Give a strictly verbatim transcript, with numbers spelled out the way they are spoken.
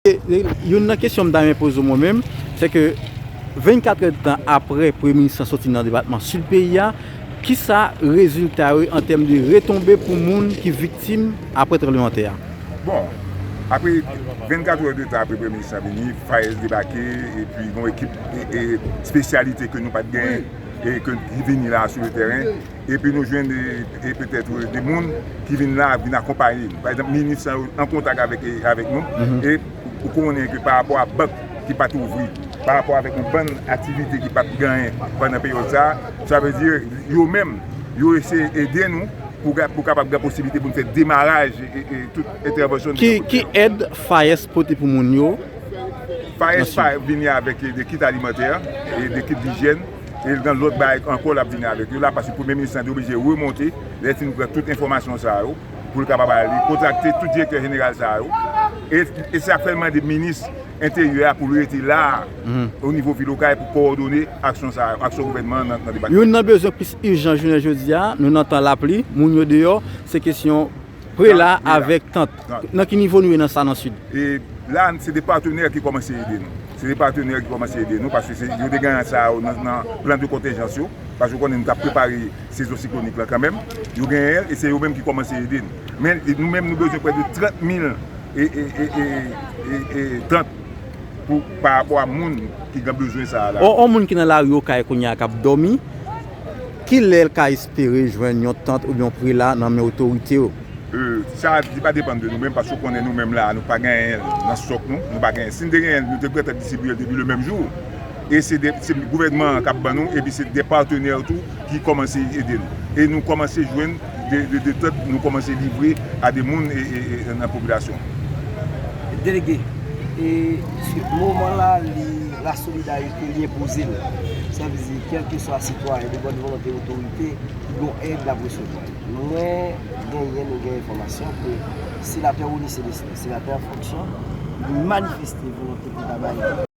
E, e, youn nan kesyon m ta renmen poze w mwen menm, se ke vennkat èdtan apre Premye Minis lan soti nan depatman Sid peyi a, kisa rezilta yo an tèm de retonbe pou moun ki viktim apre tranblemanntè a? Bon, apre vennkat èdtan apre Premye Minis lan vini, Fayez debake, epi gon ekip e, e, espesyalite ke nou pa t genyen, e ke, ki vini la sou le teren. Epi nou jwenn de, e petèt, e, de moun ki vin la, vin akonpaye nou. Pa egzanp, minis lan an kontak avèk, e, avèk nou, e ou konnen ke pa rapò a bank ki pa t ouvri, pa rapò avèk yon bann aktivite ki pa t genyen pandan peryòd sa a, sa vle di yo menm, yo eseye ede nou pou, pou kapab gen posiblite pou n fè demaraj e, e, e tout entèvansyon nou Ki, gen pou ki fè. Èd Fayez pote pou moun yo? Fayez pa vini avèk de kit alimantè, e de kit dijyèn, e l gen lòt bagay ankò l ap vini avèk yo la, paske Premye Minis lan te oblije remonte, lè l fin pran tout enfòmasyon sa yo, pou l kapab ale kontakte tout direktè jeneral sa yo. E, e sa fè l mande minis enteryè a pou l rete la a, o nivo vil Okay, pou kowòdone aksyon sa yo, aksyon gouvènman an nan, nan depatman. Youn nan bezwen plis ijan jounen jodi a, nou nan tan lapli, moun yo deyò, se kesyon prela avèk tant. Nan ki nivo nou ye nan sa nan Sid? E la, se de patnè ki kòmanse ede nou. Se de patnè ki kòmanse ede nou, paske se, yo te gen sa yo nan, nan plan de kontenjans yo, paske ou konnen nou t ap prepare sezon siklonik la kanmenm. Yo genyen l, e se yo menm ki kòmanse ede nou. Men nou menm, nou bezwen prè de trant mil e, e, e, e, e, e tant pou, pa rapò a moun ki gen bezwen sa a la. On, on moun ki nan lari Okay kounye a k ap dòmi, kilè l ka espere jwenn yon tant oubyen yon prela nan men otorite yo? E, sa, li pa depann de nou menm, paske ou konnen nou menm la, nou pa genyen l nan stòk nou, nou pa genyen. Si n te genyen l, nou te gentan distribiye l depi le menm jou. E se de, se gouvènman an k ap ban nou, epi se de patnè tou ki kòmanse ede nou. E nou kòmanse jwenn de, de, de tant, nou kòmanse livre a de moun e, e, e nan popilasyon. Delege, e moman la, li, la solidarite, li enpoze l. Sa vle di, kèlkeswa sitwayen de bòn volonte, otorite, ki gon èd, l ap resevwa l. Mwen genyen, nou gen enfòmasyon ke senatè Rony Célestin, senatè an fonksyon, li manifeste volonte pou l ta bay